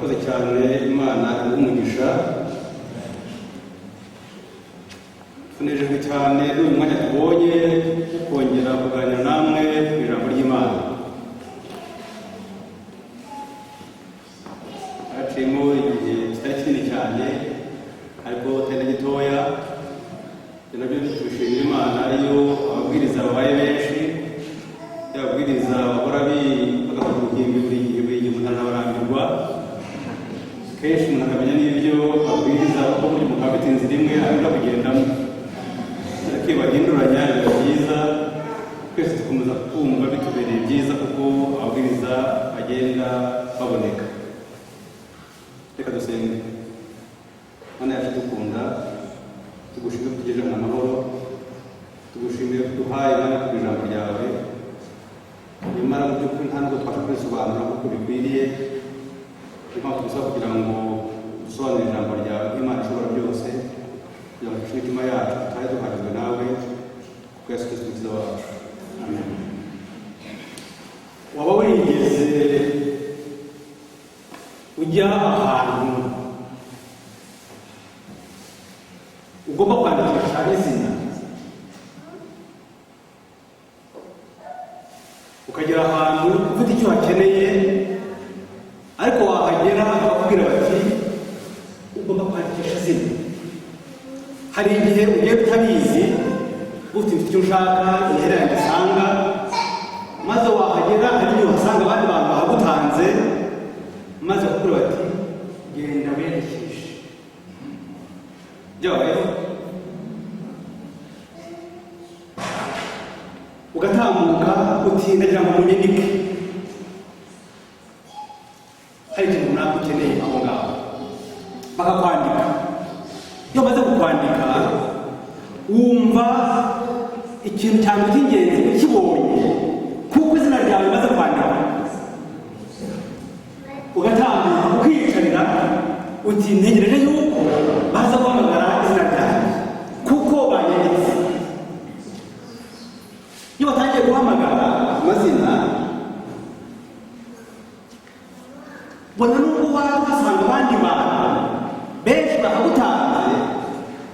Murakoze cyane, Imana iguhe umugisha. Tunejejwe cyane n'uyu mwanya tubonye wo kongera kuganira namwe ku ijambo ry'Imana. Haciyemo igihe kitari kinini cyane ariko atari na gitoya. Ibyo nabyo tubishimira Imana iyo ababwiriza babaye benshi, iyo ababwiriza bahora bagakora uruhimbi buri gihe buri gihe, umuntu arabarambirwa. Kenshi umuntu akamenya n'ibyo abwiriza, kuko buri muntu aba afite inzira imwe agomba kugendamo. Ariko iyo bahinduranya biba byiza, twese dukomeza kumva bitubereye byiza kuko ababwiriza bagenda baboneka. Reka dusenge. Mana yacu dukunda, tugushimire ko utugejeje mu amahoro, tugushimiye ko uduhaye umwanya wo kugira ijambo ryawe. Nyamara mu by'ukuri nta nubwo twabasha kurisobanura nk'uko bikwiriye. Niyo mpamvu tugusaba kugira ngo dusobanure ijambo ryawe nk'Imana ishobora byose, kugira ngo dufashe imitima yacu tutari duhagijwe nawe, kuko Yesu Kristo Umukiza wacu. Amen. Waba wigeze ujya ahantu ugomba kwandikisha izina, ukagera ahantu ufite icyo uhakeneye, ariko wahagera bakakubwira bati ugomba kwandikisha izina? Hari igihe ugiye utabizi, ufite icyo ushaka, ihereranye usanga, maze wahagera hari igihe uhasanga abandi bantu bahagutanze, maze bakakubwira bati genda wiyandikishe. Byabayeho? Ugatambuka uti ndagira ngo munyandike, hari ikintu runaka ukeneye aho ngaho, bakakwandika. Iyo bamaze kukwandika wumva ikintu cyawe cy'ingenzi ukibonye, kuko izina ryawe rimaze kwandikwa. Ugatambuka ukiyicarira uti ntegereje yuko baza guhamagara izina ryanjye kuko banyanditse. Iyo batangiye guhamagara amazina, bona nubwo waba uhasanga abandi bantu benshi bakagutanze,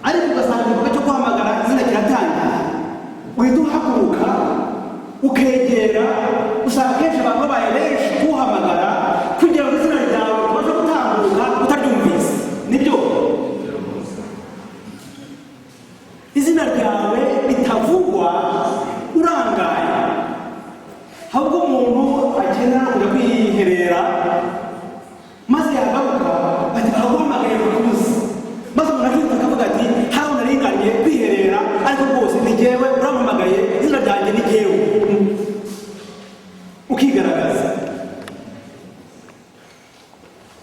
ariko ugasanga igikorwa cyo guhamagara izina kiratangiye, uhita uhaguruka ukegera. Usanga kenshi abantu babaye benshi kuhamagara kugira ngo izina ryawe ribashe gutambuka utaryumvise. Nibyo, izina ryawe ritavugwa urangaye, ahubwo umuntu akenera kujya kwiherera, maze yagaruka bati baguhamagaye bakubuze, maze umuntu akihuta akavuga ati hano naringaniye kwiherera, ariko rwose ni jyewe urampamagaye, izina ryanjye ni jyewe, ukigaragaza.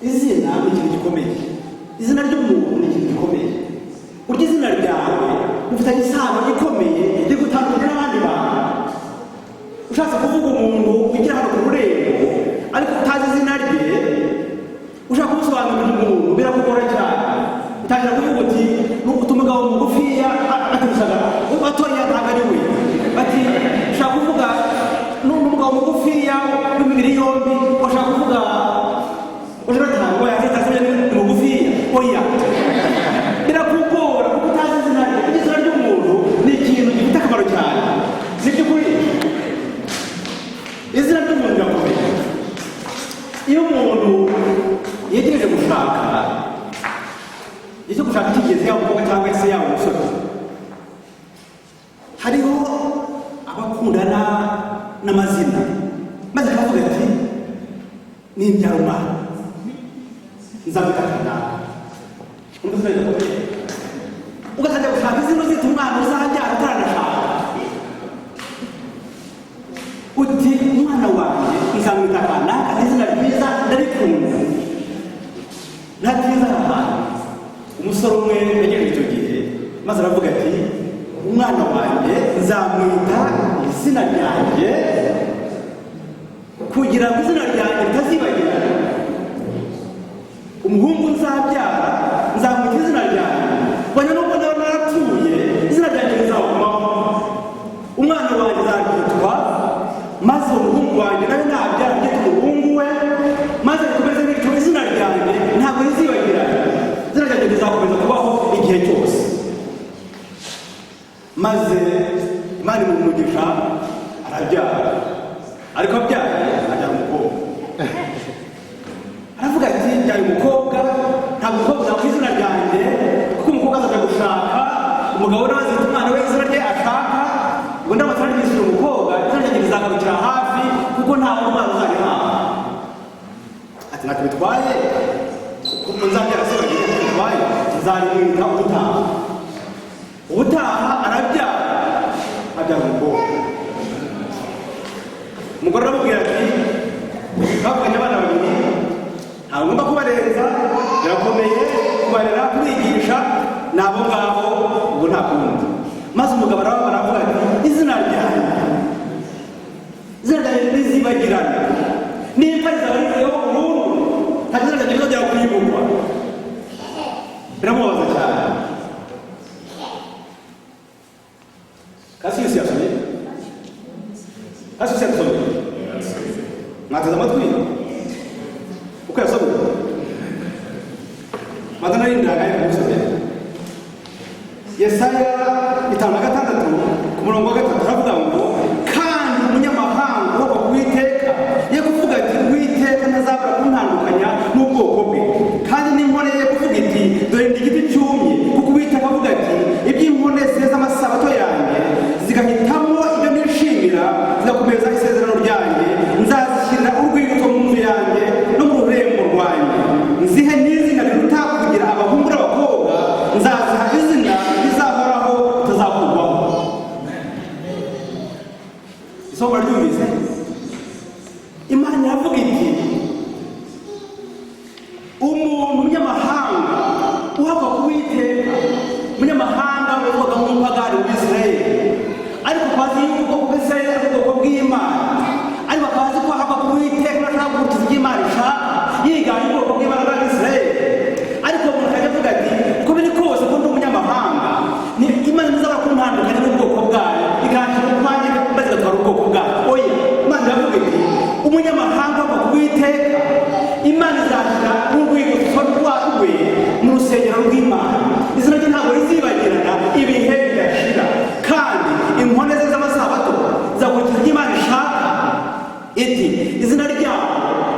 Izina ni ikintu gikomeye, izina ry'umuntu ni ikintu gikomeye. Urya izina ryawe rifitanye isano ikomeye rigutandukanya n'abandi bantu. Ushatse kuvuga umuntu ugira hano ku rurembo ariko utazi izina rye, ushaka kumusobanurira umuntu birakugora cyane. Utangira kuvuga uti uti umugabo mugufiya aturushaga batoya ntabwo ari we. Bati ushaka kuvuga n'umugabo mugufiya w'imibiri yombi, ushaka kuvuga Jonathan, oya ati ni mugufiya, oya, birakugora kuko utazi izina rye. Kuko izina ry'umuntu ni ikintu gifite akamaro cyane. Ni by'ukuri izina ry'umuntu rirakomeye. Iyo umuntu yegereje gushaka, icyo gushaka kigeze, yaba umukobwa cyangwa se yaba umusore, hariho abakundana n'amazina, maze akavuga ati nimbyara umwana nzamwita kanaka. Umva izina rikomeye, ugatangira gushaka izina uzita umwana uzabyara utaranashaka, uti umwana wanjye nzamwita kanaka, ni izina ryiza ndarikunda. Ntatinze aha hantu, umusore umwe yagejeje icyo gihe, maze aravuga ati umwana wanjye nzamwita izina ryanjye kugira ngo izina ryanjye ritazibagirana. Umuhungu nzabyara nzamwita izina ryanjye, bona nubwo naba narapfuye izina ryanjye rizagumaho. Umwana wanjye azaryitwa, maze umuhungu wanjye nawe nabyara abyite umuhungu we, maze bikomeze bityo izina ryanjye. Maze Imana imuha umugisha, arabyara, ariko abyaye abyara umukobwa. Aravuga ati: "Byaye umukobwa, ntabwo umukobwa nakwita izina ryanjye, kuko umukobwa azajya gushaka umugabo nawe azita umwana we izina rye ashaka. Ngo ndamutse naryishyura umukobwa, izina ryanjye rizagarukira hafi, kuko nta mwana uzarihawe." Ati: "Ntacyo bitwaye, kuko nzabyara se babiri, ntacyo bitwaye, nzarimwita ubutaha." Ubutaha arabyara, abyara umukobwa. Umugore aramubwira ati: "Bavuganye abana babiri, ntabwo ngomba kubarenza, birakomeye kubarera, kubigisha, ni abo ngabo, ubwo nta kundi." Maze umugabo arababara, aravuga ati: "Izina ryanjye, izina ryanjye rizibagirana, nimba rizaba rivuyeho burundu, nta izina ryanjye rizongera kwibukwa." Biramubabaza cyane. Kasiyusi yasomye, Kasiyusi yasomye, mwateze amatwi uko yasomye? Maze narindiraga kumusomera Yesaya 56 ku murongo wa 3. Aravuga ngo: "Kandi umunyamahanga uba ku Uwiteka ye kuvuga ati: 'Uwiteka ntazabura kuntandukanya n'ubwoko bwe.' Kandi n'inkone ye kuvuga iti: 'Dore ndi igiti cyumye.' Kuko Uwiteka avuga ati: 'Iby'inkone zeza amasabato yanjye, zigahitamo ibyo nishimira, zigakomeza isezerano ryanjye, nzazishyirira urwibutso mu nzu yanjye no mu rurembo rwanjye, nzihe n'izina riruta kugira abahungu n'abakobwa, nzaziha izina rizahoraho ritazakurwaho.'" Isomo ryumvise. Imana iravuga iti: "Umuntu umunyamahanga uhakwa ku Uwiteka." Umunyamahanga uvuga nk'umupagani w'Isirayeli, ariko akaba azi yuko ubwoko bw'Isirayeli ari ubwoko bw'Imana, ariko akaba azi ko ahakwa ku Uwiteka, ashaka gukurikiza ibyo Imana ishaka, yiganye ubwoko bw'Imana bw'Isirayeli. Ariko umuntu akajya avuga ati: "Uko biri kose, ko ndi umunyamahanga, ni Imana ntizabura kuntandukanya n'ubwoko bwayo, ikanshyira ukwanjye maze igatwara ubwoko bwayo." Oya, Imana iravuga iti: "Umunyamahanga uhakwa ku Uwiteka, Imana izashyira urwibutso rwe mu rusengero rw'Imana. Izina rye ntabwo rizibagirana ibihe bidashira. Kandi inkone ze z'amasabato zizakurikiza ibyo Imana ishaka." Iti: "Izina ryabo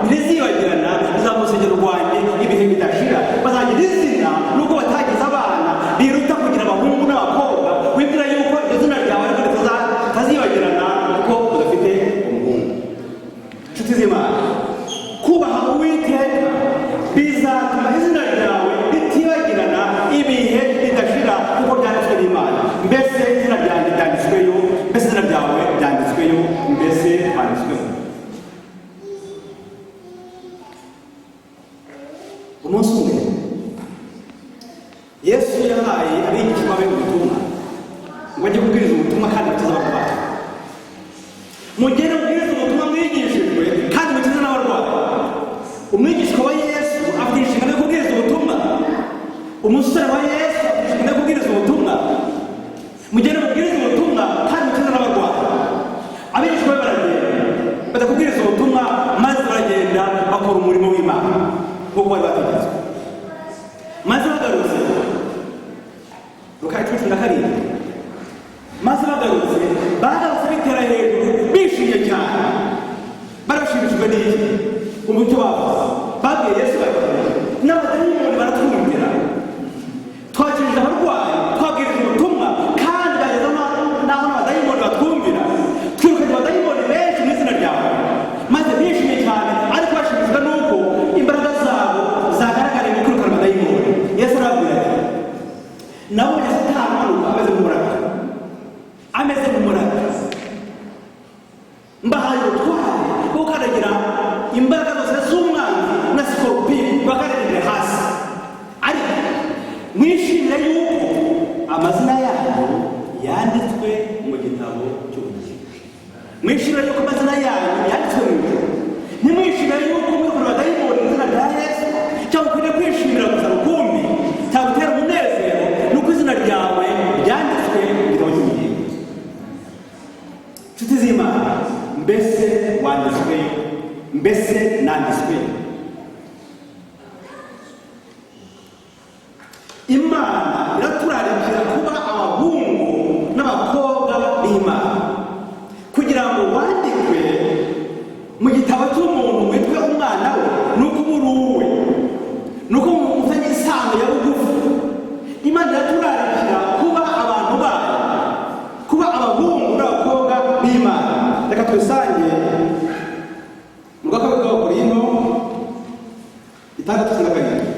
ntirizibagirana, rizaba mu rusengero rwanjye ibihe bidashira. Bazagira izina nubwo batagize abana, riruta kugira abahungu n'abakobwa." Wibwira yuko iryo zina ryawe ariko ritazibagirana kuko udafite umuhungu. Inshuti z'Imana, kubaha Uwiteka bizatuma izina ryawe ritibagirana ibihe bidashira, kuko byanditswe n'Imana. Mbese izina ryanjye ryanditsweyo? Mbese izina ryawe ryanditsweyo? Mbese twanditsweho? Umunsi umwe Yesu yahaye abigishwa be ubutumwa ngo ajye kubwiriza ubutumwa kandi bakize abarwayi. Mugende mubwirize ubutumwa mwigishijwe kandi mukize n'abarwayi. Umwigishwa wa Yesu afite inshingano yo kubwiriza ubutumwa. Umusore wa Yesu afite inshingano yo kubwiriza ubutumwa. Mugende mubwirize ubutumwa kandi mukize n'abarwayi. Abigishwa be baragenda, bajya kubwiriza ubutumwa, maze baragenda bakora umurimo w'Imana nk'uko bari bategetswe. Maze bagarutse, Luka 10:17, maze bagarutse, bagarutse bitera hejuru, bishimye cyane. Barashimishijwe n'iki? Umucyo bavuze, babwiye Yesu bati: "N'abadayimoni baratwumvira. Twakirije abarwayi, twabwirije ubutumwa, kandi byageza n'aho n'abadayimoni batwumvira. Twirukanye abadayimoni benshi mu izina ryawe." Maze bishimye cyane, ariko bashimishijwe n'uko imbaraga zabo zagaragariye mu kwirukana abadayimoni. Yesu arababwira ati: "Nabonye Satani amanuka ameze nk'umurabyo, ameze nk'umurabyo. Mbahaye ubutware bwo gukandagira imbaraga zose z'umwanzi na sikorupiyo, bakandagirire hasi. Ariko mwishimire yuko amazina yanyu yanditswe mu gitabo cy'ubugingo. Mwishimire yuko amazina yanyu yanditswe mu ijuru. Ntimwishimire yuko mwirukana abadayimoni mu izina rya Yesu. Cyangwa ukwiriye kwishimira gusa rukumbi, cyagutera umunezero, ni uko izina ryawe ryanditswe mu gitabo cy'ubugingo." Inshuti z'Imana, mbese wanditsweyo? Mbese nanditsweyo? Imana iraturarikira kuba abahungu n'abakobwa. 6 7.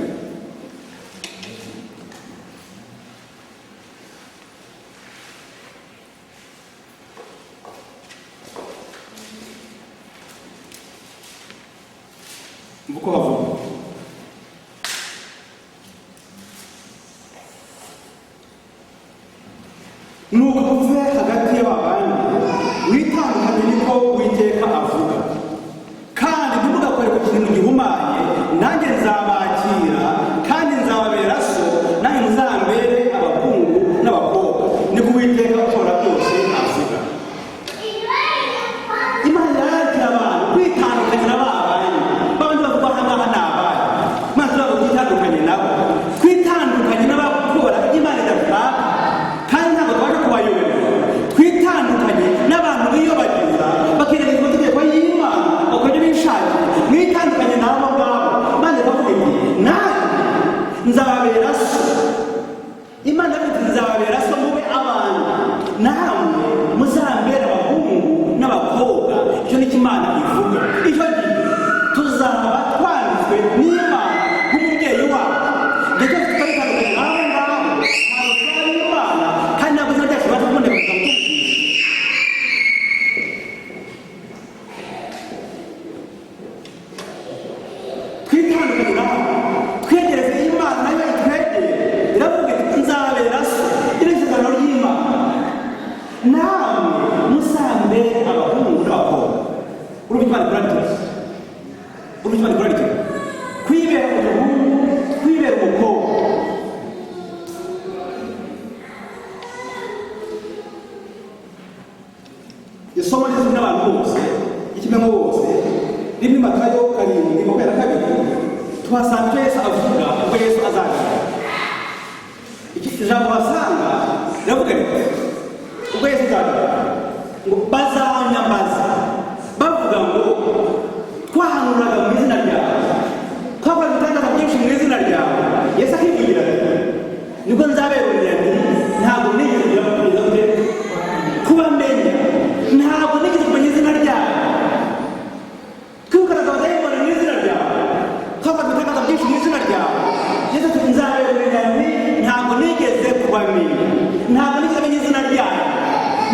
Uko havuga nuko uve hagati y'ababandi witandukanye niko Uwiteka avuga, kandi ntimugakore ku kintu gihumanye, nanjye nzabakira kandi nzababera so, nanjye muzambere abahungu n'abakobwa, niko Uwiteka ushobora byose avuga. Imana irakira abantu kwitandukanya na ba bandi, babandi bavuga aha ngaha ni abayo. Imana turavuga kwitandukanye nabo, kwitandukanye n'abakora ibyo Imana idashaka, kandi ntabwo twaje kubayobera. Twitandukanye n'abantu biyobagiza bakirengagiza amategeko y'Imana bakora ibyo bishakiye. Mwitandukanye n'abo ngabo. Imana iravuga iti nanjye nzababera so. Imana iravuga iti nzababera so mube abantu, namwe muzambere abahungu n'abakobwa. Icyo ni cyo Imana ivuga. Icyo gihe tuzaba twanditswe n'Imana nk'umubyeyi wacu. Ndetse tutitandukanye n'abo ngabo, ntabwo twari Imana, kandi ntabwo izina ryacu ribasha kuboneka kugira ngo tubwire. Twitandukanye nabo, twegereze Imana nayo itwegere. Iravuga iti nzabera so. Iri ni isezerano ry'Imana, namwe muzambere abahungu n'abakobwa. Urumva Imana ikora ite? Urumva Imana ikora ite? Kwibera umuhungu, kwibera umukobwa. Isomo rizwi n'abantu bose, ikimengo bose, rimwe Matayo 7:22, tuhasanga icyo Yesu avuga ubwo Yesu azagaruka. Iki ijambo basanga riravuga riti ubwo Yesu azagaruka ngo bazanyambaza bavuga ngo twahanuraga mu izina ryawe, twakora ibitangaza byinshi mu izina ryawe. Yesu akivugira ati nibwo nzaberurira nti ntabwo nigeze kugira gukomeza gute kubamenya, ntabwo nigeze kumenya izina ryawe. Twirukanaga abadayimoni mu izina ryawe, twakora ibitangaza byinshi mu izina ryawe. Yesu ati nzaberurira nti ntabwo nigeze kubamenya, ntabwo nigeze menya izina ryawe,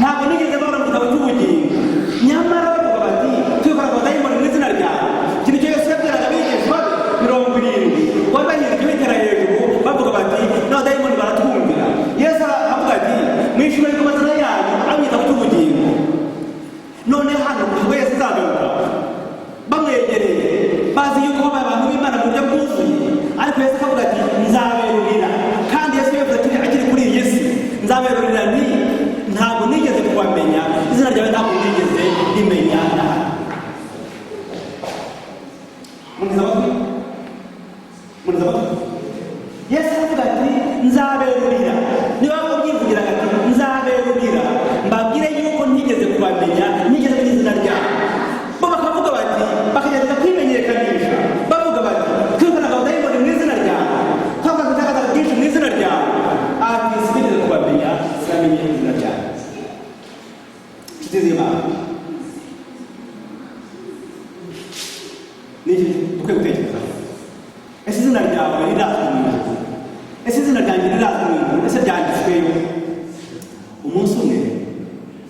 ntabwo nigeze mbabona mu gitabo cy'ubugingo. Nyamara bavuga bati twirukanaga abadayimoni mu izina ryawe. Iki nicyo Yesu yabwiraga abigishwa be 70 bari bahinduye bitera hejuru bavuga bati n'abadayimoni baratwumvira. Yesu aravuga ati mwishimire ku mazina yanyu ari mu gitabo cy'ubugingo. None hano ubwo Yesu azagaruka bamwegereye bazi yuko babaye abantu b'Imana mu buryo bwuzuye, ariko Yesu akavuga ati nzaberurira. Kandi Yesu yavuze ati akiri kuri iyi si nzaberurira nti ntabwo nigeze kubamenya, izina ryawe ntabwo nigeze rimenya na hato. Muneza amatwi, muneza amatwi. Yesu aravuga ati nzaberurira. Niba ubyivugiraga ati nzaberurira, mbabwire yuko ntigeze kubamenya, ntigeze menya izina ryawe. Bo bakavuga bati, bakagerageza kwimenyekanisha bavuga bati twirukanaga abadayimoni mu izina ryawe, twakoze ibitangaza byinshi mu izina ryawe. Ati sinigeze kubamenya, sinamenye izina ryawe. Inshuti z'Imana, ni iki dukwiye gutekerezaho? Ese izina ryawe rirazwi mu ijuru? Ese izina ryanjye rirazwi mu ijuru? Ese ryanditsweyo? Umunsi umwe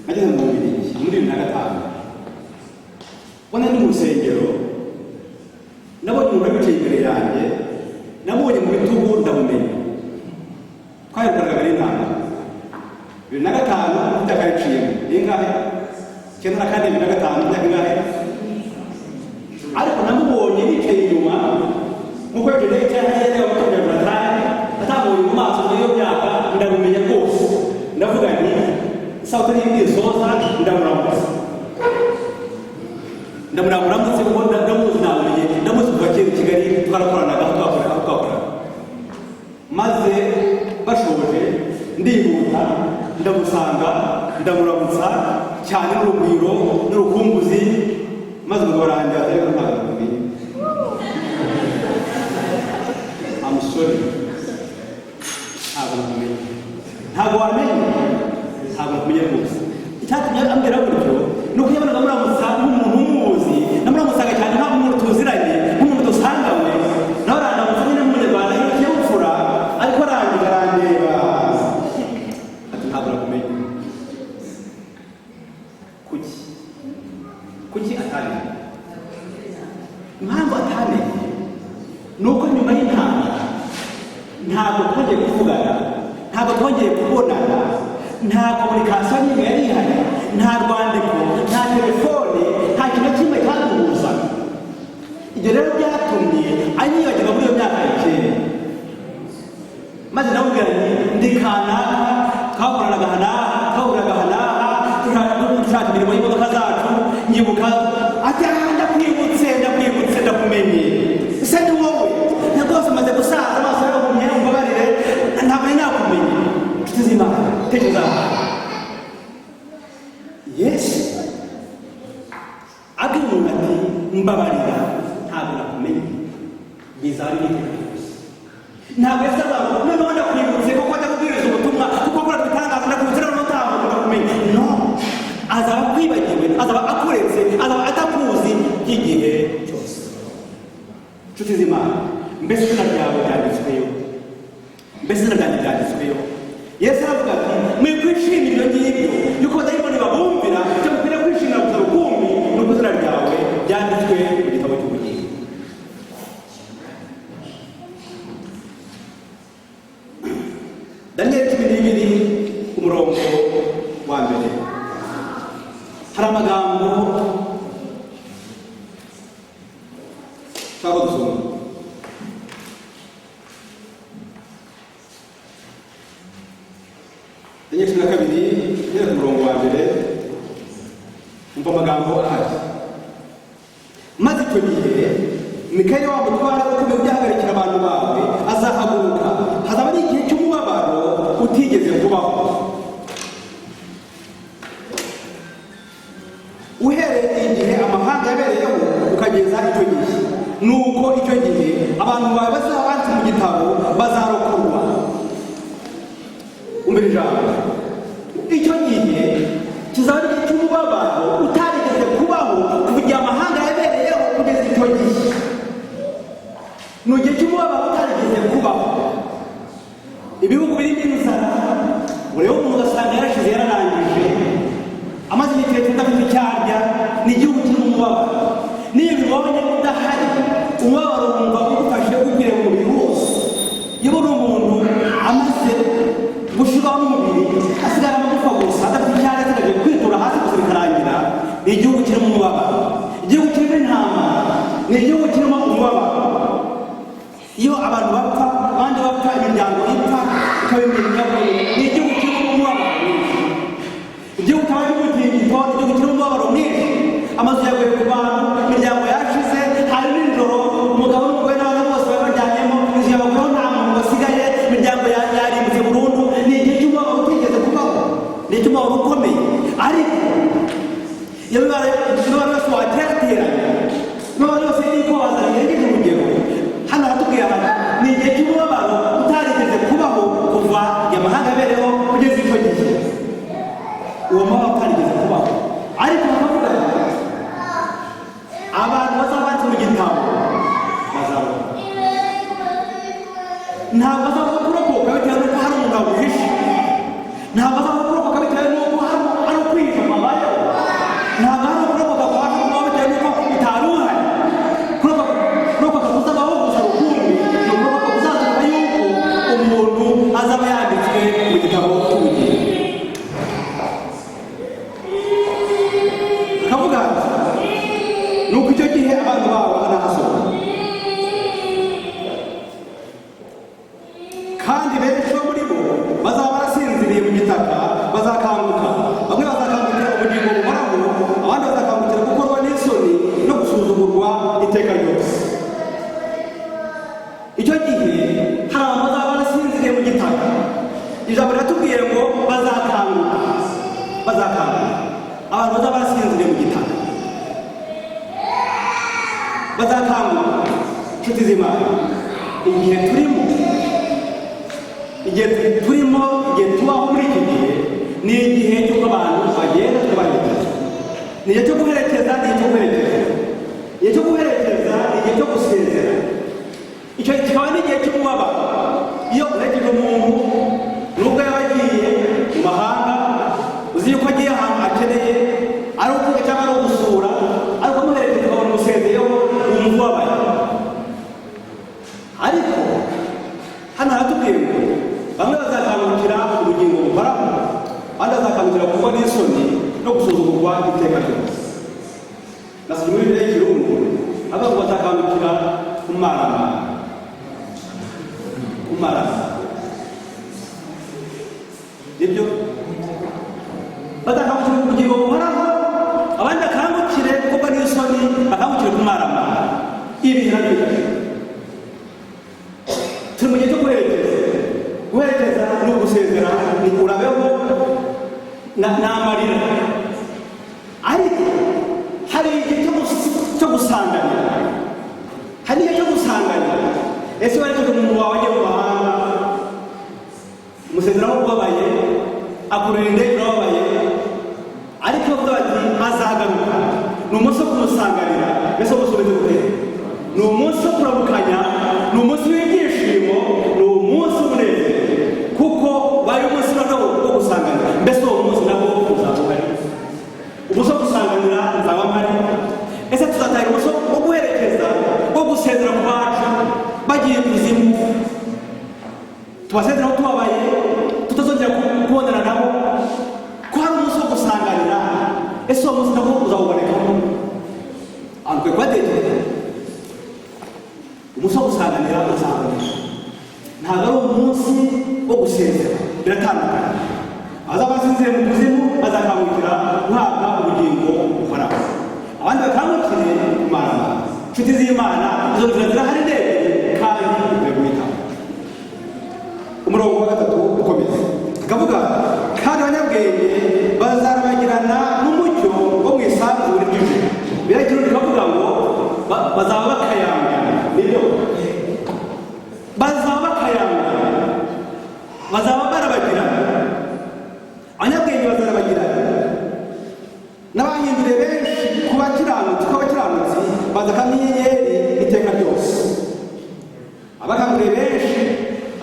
nageze mu Bubiligi muri 2005, ubona ndi mu rusengero, nabonye umuntu wicaye imbere yanjye, nabonye mu bitugu ndamumenya. Twaherukaga mbere y'intambara 2005, imyaka yaciyemo ni ingahe? 94, 2005, imyaka ingahe? Ariko namubonye yicaye inyuma nk'uko yaje yicaye hariya areba umutungo wa Jonathan, atamubonye mu maso muri iyo myaka, ndamumenya rwose. Ndavuga nti isaha nisoza ndamuramutsa, ndamuramutse kuko ndamuzi, namumenye, ndamuzi kuva kera i Kigali, twarakoranaga aho twakoreraga, aho twakoreraga. Maze bashoje ndihuta ndamusanga, ndamuramutsa cyane n'urugwiro n'urukumbuzi, maze umugabo arangira ati ariko ntabwo nakumenye. I'm sorry, ntabwo nakumenye. Ntabwo wamenye, ntabwo nakumenye rwose. Icyatumye ambwira gutyo ni uko yabonaga muramutsa nk'umuntu umuzi, namuramutsaga cyane nk'umuntu tuziranye, nk'umuntu dusanganywe, nawe Ni uko nyuma y'intambara ntabwo twongeye kuvugana, ntabwo twongeye kubonana, nta communication n'imwe yari ihari, nta rwandiko, nta telefone, nta kintu na kimwe cyaduhuza. Ibyo rero byatumye anyibagirwa muri iyo myaka ya kera. Maze ndamubwira nti: "Ndi kanaka, twakoranaga aha n'aha, twahuriraga aha n'aha, dushaka imirimo y'imodoka zacu." Nyibuka. Ati: "Ah, ndakwibutse, ndakwibutse, ndakumenye. Ese ni wowe? Ni rwose maze gusaza, amaso yarahumye, umbabarire, ntabwo nari nakumenye." Inshuti z'Imana, tekereza aha Yesu abwira umuntu ati: "Mbabarira, ntabwo nakumenye," bizaba ari n'iteka ryose. Ntabwo yasaba ngo: "Noneho ndakwibutse kuko ajya kubwiriza ubutumwa, kuko akora ibitangaza, ndakwibutse, noneho ntabwo ndakumenye." No, azaba akwibagiwe, azaba akuretse, azaba atakuzi by'igihe cyose. Inshuti z'Imana, mbese izina ryawe ryanditsweyo? Mbese izina ryanjye ryanditsweyo? Yesu aravuga ati: "Mwikwishimira ibyo ngibyo yuko abadayimoni babumvira. Icyo mukwiriye kwishimira gusa rukumbi ni uko izina ryawe ryanditswe mu gitabo cy'ubugingo." Daniyeli 12 ku murongo wa mbere, hari amagambo nshaka dusoma. Daniyeli 12, guhera ku murongo wa mbere, umva amagambo ahari: "Maze icyo gihe Mikayeli, wa mutware ukomeye ujya abantu bawe, azahaguruka. Hazaba ari igihe cy'umubabaro utigeze kubaho uhereye igihe amahanga yabereyeho ukageza icyo gihe. Nuko icyo gihe abantu bawe bazaba banditse mu gitabo bazarokorwa." Umva ijambo: icyo gihe kizaba ari igihe cy'umubabaro utarigeze kubaho kuva igihe amahanga yabereyeho kugeza icyo gihe. Ni igihe cy'umubabaro utarigeze kubaho. Ibihugu birimo inzara, ureba umuntu ugasanga yarashize, yararangije, amaze igihe kirekire adafite icyo arya. Ni igihugu kirimo umubabaro. Niyo ubibonye udahari, umubabaro wumva ugufashe, ugukwiriye mu mubiri wose. Iyo ubona umuntu amaze gushiraho n'umubiri, hasigara amagufa gusa, adafite icyo arya, asigaje kwitura hasi gusa bikarangira, ni igihugu kirimo umubabaro, igihugu kirimo intambara, ni igihugu kirimo umubabaro. Iyo abantu bapfa, abandi bapfa, imiryango ipfa ikaba imiryango, ni igihugu kirimo umubabaro mwinshi, igihugu cyaba cy'umutingito, igihugu kirimo umubabaro mwinshi. Amazu yaguye ku bantu, imiryango yashize. Hari nijoro, umugabo n'umugore n'abana bose bari baryamyemo, inzu yabaguyeho, nta muntu wasigaye, imiryango yarimbutse burundu. Ni igihe cy'umubabaro utigeze kubaho, ni igihe cy'umubabaro ukomeye. Ariko iyo mibabaro yose waterateranya, imibabaro yose y'uko wazanye yarengeje urugero, hano haratubwira hano ni igihe cy'umubabaro utarigeze kubaho kuva igihe amahanga abereho kugeza icyo gihe, uwo mubabaro utarigeze kubaho. Ariko bakavuga ati abantu bazaba banditse mu gitabo bazabona. Ntabwo bazaba kurokoka bitewe n'uko hari umuntu waguhishe, ntabwo bazaba kurokoka bitewe n'uko hari ukwihisha kwabayeho, ntabwo hari ukurokoka kwabasha kubaho bitewe n'uko utari uhari. Kurokoka kuzabaho gusa rukumbi ni ukurokoka kuzaturuka yuko umuntu azaba yanditswe mu gitabo cy'ubugingo. Akavuga ati: "Nuko icyo gihe abantu bawe barahasoma, kandi benshi bo muri bo bazaba barasinziriye mu gitaka bazakanguka. Bamwe bazakangukira ubugingo buhoraho, abandi bazakangukira gukorwa n'isoni no gusuzugurwa iteka ryose." Icyo gihe hari abantu bazaba barasinziriye mu gitaka. Ijambo riratubwiye ngo bazakanguka, bazakanguka. Abantu bazaba barasinziriye mu gitaka bazakanguka. Inshuti z'Imana, igihe turimo, igihe turimo, igihe tubaho muri iki gihe, ni igihe cy'uko abantu bagenda tubaherekeza. Ni igihe cyo guherekeza, ni igihe cyo guherekeza, igihe cyo guherekeza, ni igihe cyo gusezera. Icyo kikaba n'igihe cy'umubabaro. Iyo uherekeje umuntu, nubwo yaba agiye mu mahanga, uzi yuko agiye ahantu akeneye, ari ukwiga cyangwa ari ugusura, ariko umuherekeje ukabona umusezeyeho, wumva ubabaye. uzubukwa iteka ryose. Nasomye muri Bibiliya y'Ikirundi avuga ngo bazakangukira kumaramara, kumaramara. Nibyo, bazakangukira ubugingo buhoraho, abandi bakangukire gukorwa n'isoni, bakangukire kumaramara. Ibihe nabyo bigashira. Turi mu gihe cyo guherekeza. Guherekeza ni ugusezera, ni urabeho, ni amarira. Ariko hari igihe cyo gusanganira, hari igihe cyo gusanganira. Ese werekeje umuntu wawe agiye mu mahanga, umusezeraho ubabaye, akurira indege urababaye, ariko bavuga bati azagaruka, ni umunsi wo kumusanganira. Mbese umunsi umeze gute? Ni umunsi wo kuramukanya, ni umunsi w'ibyishimo, ni umunsi w'umunezero, kuko wari umunsi noneho wo gusanganira. Mbese uwo munsi nabwo uzaba uhari? Umunsi wo gusanganira nzaba mpari. Ese tuzatanga umunsi wo guherekeza, wo gusezera ku bacu bagiye kuzimu, tubasezeraho tubabaye, tutazongera kubonana nabo? Ko hari umunsi wo gusanganira, ese uwo munsi nabwo uzawubonekamo? Ahantu twe kubatekereza, umunsi wo gusanganira uzaboneka. Ntabwo ari umunsi wo gusezera, biratandukanye. Abazaba basinziriye mu kuzimu bazakangukira guhabwa ubugingo buhoraho, abandi bakangukire kumarama. Inshuti z'Imana, izo nzira zirahari ndende kandi ukwiye guhitamo. Umurongo wa 3 ukomeza akavuga: kandi abanyabwenge bazarabagirana n'umucyo wo mu isanzure ry'ijuru. Biriya bikavuga ngo bazaba bakayangana. Nibyo, bazaba bakayangana, bazaba barabagirana. Abanyabwenge bazarabagirana n'abahinduriye benshi ku bakiranutsi, ko abakiranutsi bazaka nk'inyenyeri iteka ryose. Abakanguriye benshi,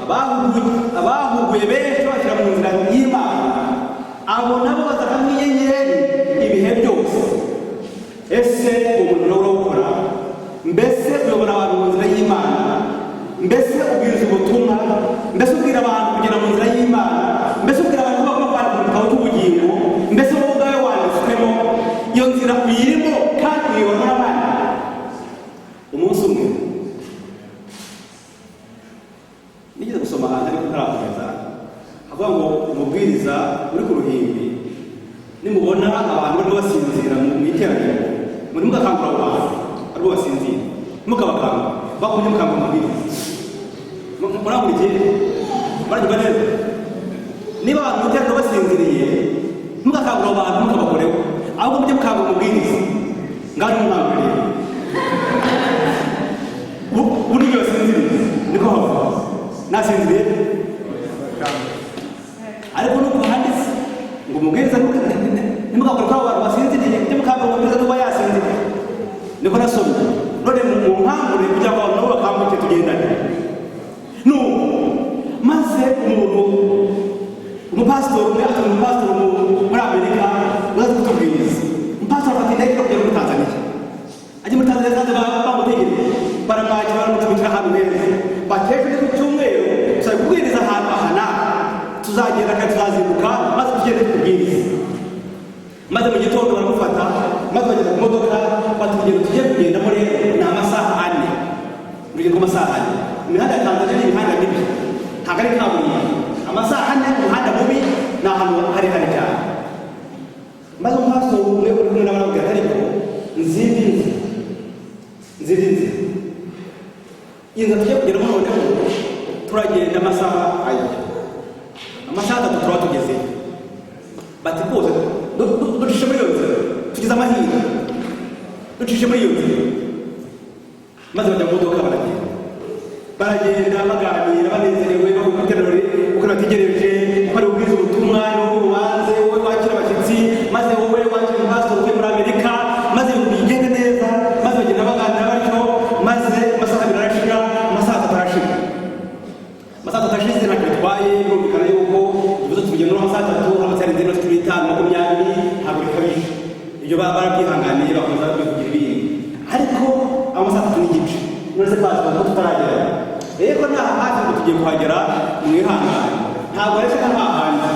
abahuguye benshi bashyira mu nzira y'Imana, abo nabo bazaka nk'inyenyeri ibihe byose. Ese umurimo urawukora? Mbese uyobora abantu mu nzira y'Imana? Mbese ubwiriza ubutumwa? Mbese ubwira abantu kugera mu nzira y'Imana? Mbese ubwira abantu ko bagomba kwandika mu gitabo cy'ubugingo? Mbese wowe ubwawe wanditswemo? Iyo nzira uyirimo kandi uyibona n'abandi? Umunsi umwe nigeze gusoma ahantu, ariko ntarakomeza, havuga ngo umubwiriza uri ku ruhimbi, nimubona abantu barimo basinzira mu iteraniro, muri mugakangura abo bantu barimo basinzira, mukabakangura bakumye, mukangura umubwiriza. Murankurikiye? Muranyumva neza? Niba abantu mu iteraniro basinziriye, mugakangura abo bantu, mukabakoreho, ahubwo mujye mukangura umubwiriza. Ngaho nimumwangurire buryo basinziriye, niko havuga. Nasinziriye, ariko nuko handitse ngo umubwiriza, ntimugakore kuri abo bantu basinziriye, mujye mukangura umubwiriza nuba yasinziriye. Niko nasomye. None mu nkangure kugira ngo abantu nabo bakanguke, tugendane. Nuko maze umuntu, umupasitori umwe, afite umupasitori muri Amerika uzaza kutubwiriza. Umupasitori afata indege yo kujya muri Tanzania. Ajya muri Tanzania, sanze bamutegereje, baramwakira, baramutumikira ahantu heza. Bati: ejo ni ku cyumweru, tuzajya kubwiriza ahantu aha n'aha, tuzagenda kandi tuzazinduka, maze tugende tubwirize. Maze mu gitondo baramufata, maze bageza ku modoka. Bati: urugendo tugiye kugendamo rero ni amasaha 4, urugendo rw'amasaha 4. Imihanda ya Tanzania ni imihanda mibi, ntabwo ari kaburimbo. Amasaha 4, umuhanda mubi, ni ahantu harehare cyane. Maze umupasitori umwe uri kumwe n'abarabwira, ariko nzindi nzira, nzindi nzira, iyi nzira tugiye kugeramo noneho turagenda amasaha aya, amasaha 3 turaba tugezeyo. Bati: rwose ducishe muri iyo nzira, tugize amahirwe, ducishe muri iyo nzira. Maze bajya mu modoka, baragenda, baragenda baganira banezerewe, bavuga iteraniro uko bategereje, uko ari ubwiza ubutumwa, ni wowe ubanze, wowe wakira abashyitsi, maze wowe wakira umupasitori uvuye muri Amerika, maze ibintu bigende neza. Maze bagenda baganira batyo, maze amasaha 2 arashira, amasaha 3 arashira. Amasaha 3 ashize ntacyo bitwaye, birumvikana yuko tuvuze tugenda amasaha 3, haramutse hari izindi 15, 20, ntabwo bikabije. Ibyo barabyihanganiye, bakomeza bivugira ibindi. Ariko amasaha 3 n'igice, none se pastor, ko tutaragera? Rero nta hafi ngo tugiye kuhagera, mwihangane, ntabwo ariko nta hahandi.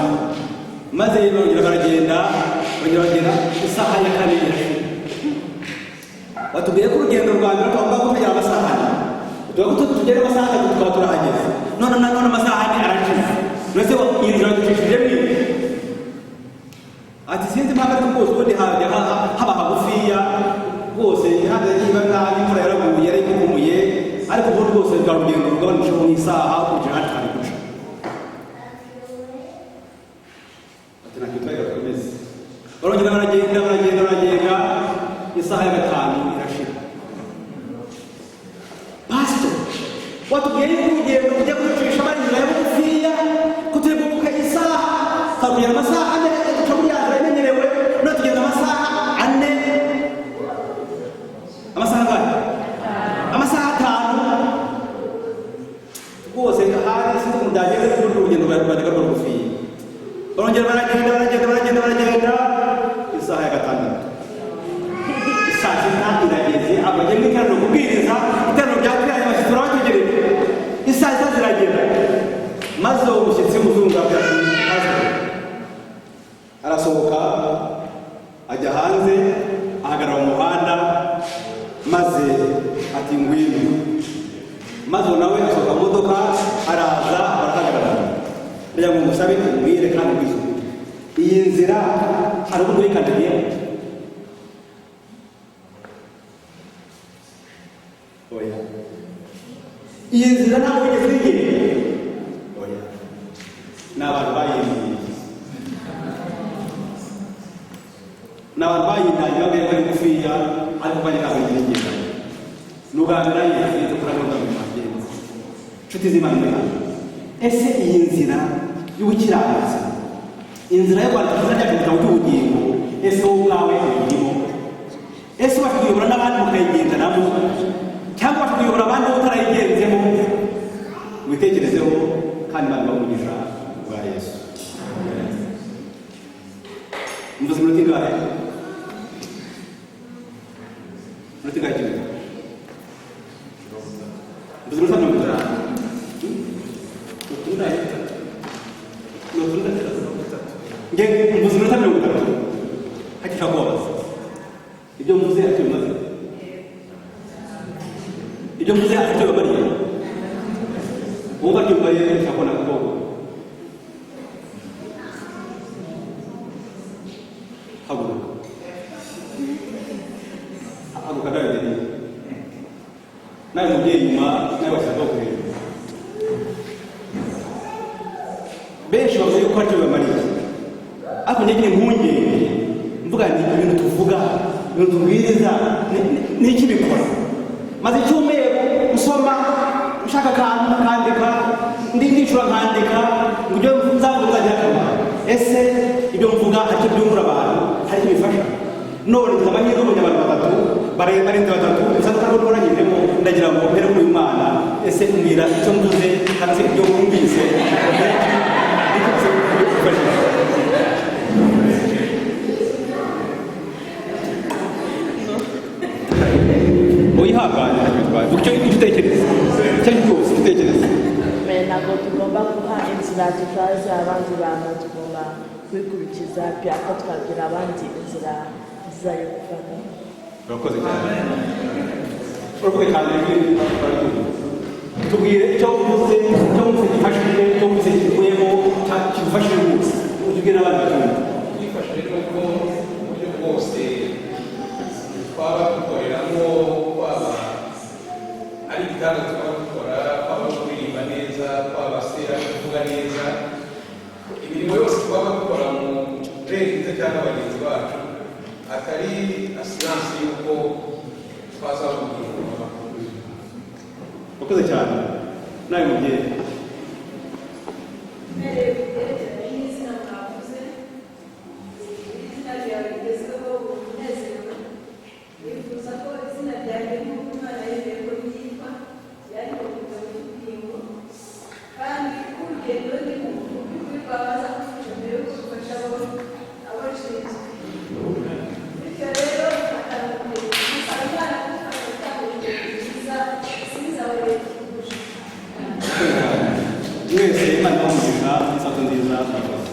Maze barongera baragenda, Barongera bagenda, isaha ya kane irashira. Batubwiye ko urugendo rwa mbere tugomba kutugera amasaha 4, tuba tugera amasaha 3 tukaba turahageze. None nanone amasaha 4 arashize. None iyi nzira ducishije mwibi? Ati sinzi impamvu, ariko rwose ubundi hajya haba hagufiya rwose. Imihanda yagiye iba nabi, imvura yaraguye, yarayikukumuye, ariko ubundi rwose rwa rugendo rugabanyijeho nk'isaha ukurikije ahandi twari guca. Ati ntacyo twari gakomeze. Barongera baragenda, baragenda, baragenda, isaha ya 5 irashira. Pastor, watubwiye yuko urugendo ujya kuducisha bari inzira ya bugufiya, ko turi kunguka isaha, tukagera amasaha 4 duca muri ya nzira imenyerewe. None tugenda amasaha 4, amasaha angahe? Amasaha 5 rwose. Ahari sinzi ukuntu byagenze, ariko ubundi urugendo rwajyaga ruba rugufiya. Barongera baragenda, baragenda, baragenda, baragenda, isaha ya 6, saa 6 irageze. Abagiye mu iteraniro kubwiriza, iteraniro ryateranye, abashyitsi barabategereje. Isaa 6 ziragera, maze uwo mushyitsi w'umuzungu abwira ati pastor, arasohoka ajya hanze, ahagarara mu muhanda, maze ati ngwino. Maze uwo nawe asohoka mu modoka, araza, barahagarara. Kugira ngo musabe umubwire kandi ubwize ukuri, iyi nzira hari ubundi wayikandagiyemo? Oya. Iyi nzira ntabwo wigeze uyigenda? Oya. Ni abantu bayindiye, ni abantu bayindagiye, babwiye ko ari ngufiya, ariko bajya ntabwo yigenda. Ni ubwa mbere ayizi kuri abo ngabo bagenzi. Inshuti z'Imana muri hano, ese iyi nzira y'ubukiranutsi, inzira yo kwandika izina ryacu mu gitabo cy'ubugingo, ese wowe ubwawe uyirimo? Ese ubasha kuyobora n'abandi mukayigendanamo, cyangwa ubasha kuyobora abandi wowe utarayigenzemo? Witekerezeho, kandi Imana ibahe umugisha bwa Yesu. Mvuze iminota ingahe? Iminota ingahe kimwe? Mvuze iminota 30. Nge mvuze iminota 30. Hakishaka kubabaza, ibyo mvuze ntacyo bimaze? Ibyo mvuze ntacyo bibamariye? Wumva ntacyo bimariye, ushaka kubona agakobwa, haguruka, haguruka. Nawe nawe mubyeyi inyuma, nawe washaka hejuru. Benshi bavuze yuko ntacyo bibamariye, ariko njye impungenge mvuga ni ibintu tuvuga, ibintu tubwiriza, ni iki bikora? Maze icyumweru usoma, ushaka akantu nkandika, ndi ndicura nkandika ngo ibyo nzavuga bizagira akamaro. Ese ibyo mvuga hari icyo byungura abantu? Hari icyo bifasha? None ngize amahirwe mbonye abantu batatu, barenze batatu, bisa n'uko ariko ntoranyijemo. Ndagira ngo mpere kuri uyu mwana. Ese mbwira icyo mvuze cyangwa se ibyo wumvise nicyo bifashije? Wihangane, ntacyo bitwaye. Vuga icyo utekereza, icyo ari cyo cyose utekereza. Mais ntabwo tugomba guha inzira tutazi abandi bantu, tugomba kwikurikiza pyaka twabwira abandi inzira nziza yo gufata. Urakoze cyane, urakoze cyane. Tubwire icyo uvuze, icyo wumvise gifashije, icyo wumvise kivuyemo kigufashije rwose, utubwire n'abandi bacyumva. Twifashije nuko uburyo bwose twaba dukoreramo, kwaba ari ibitanda twaba dukora, kwaba kuririmba neza, kwaba se ari kuvuga neza, imirimo yose twaba dukora mu nziza cyangwa bagenzi bacu, atari assurance y'uko twazaba ubugingo. Urakoze cyane. Nawe mubyeyi. Mpereye ku byerekeranye n'izina mwavuze, izina ryawe rigezweho, umunezero. Wifuza ko izina ryawe, nk'uko Imana yemeye ko ryitwa, ryandikwa mu gitabo cy'ubugingo, kandi ko urugendo ndimo mu by'ukuri rwabanza kufasha mbere yo gufasha abo rushinzwe. Bityo rero atanga urugero, gusaba Imana kudufasha gutanga urugero rwiza, sinzahorere ikigusha. Mwese Imana ibahe umugisha n'isato nziza. Murakoze.